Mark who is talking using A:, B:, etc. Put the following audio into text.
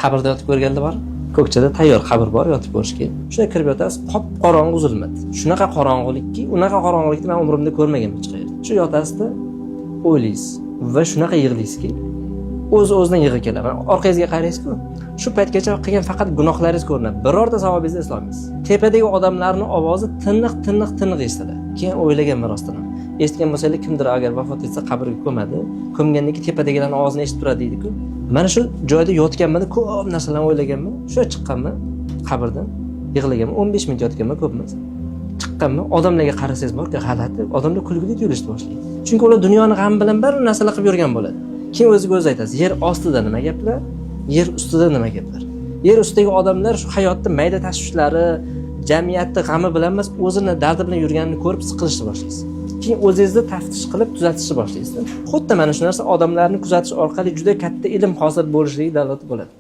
A: Qabrda yotib ko'rganlar bor. Ko'kchada tayyor qabr bor, yotib ko'rishga. Shunday kirib yotasiz, qop qorong'u zulmat. Shunaqa qorong'ulikki, unaqa qorong'ulikni men umrimda ko'rmaganman hech qayerda. Shu yotasizda o'ylaysiz va shunaqa yig'laysizki, o'z o'zidan yig'i keladi. Mana orqangizga qaraysiz-ku, shu paytgacha qilgan faqat gunohlaringiz ko'rinadi. Birorta savobingizni eslolmaysiz. Tepadagi odamlarning ovozi tiniq tiniq tiniq eshitiladi. Keyin o'ylaganman rostdan ham. Eshitgan bo'lsanglar, kimdir agar vafot etsa, qabrga ko'madi. Ko'mgandan keyin tepadagilarning ovozini eshitib turadi deydi-ku. Mana shu joyda yotganman, ko'p narsalarni o'ylaganman. Shu chiqqanman qabrdan, yig'laganman. 15 minut yotganman, ko'p emas. Chiqqanman, odamlarga qarasangiz borku, g'alati, odamlar kulgili tuyulishni boshlaydi. Chunki ular dunyoni g'ami bilan bir narsalar qilib yurgan bo'ladi. Keyin o'ziga o'zi aytasiz, yer ostida nima gaplar, yer ustida nima gaplar. Yer ustidagi odamlar shu hayotda mayda tashvishlari, jamiyatni g'ami bilan emas, o'zini dardi bilan yurganini ko'rib siqilishni boshlaysiz. Keyin o'zingizni taftish qilib tuzatishni boshlaysiz. Xuddi mana shu narsa odamlarni kuzatish orqali juda katta ilm hosil bo'lishligi dalolat bo'ladi.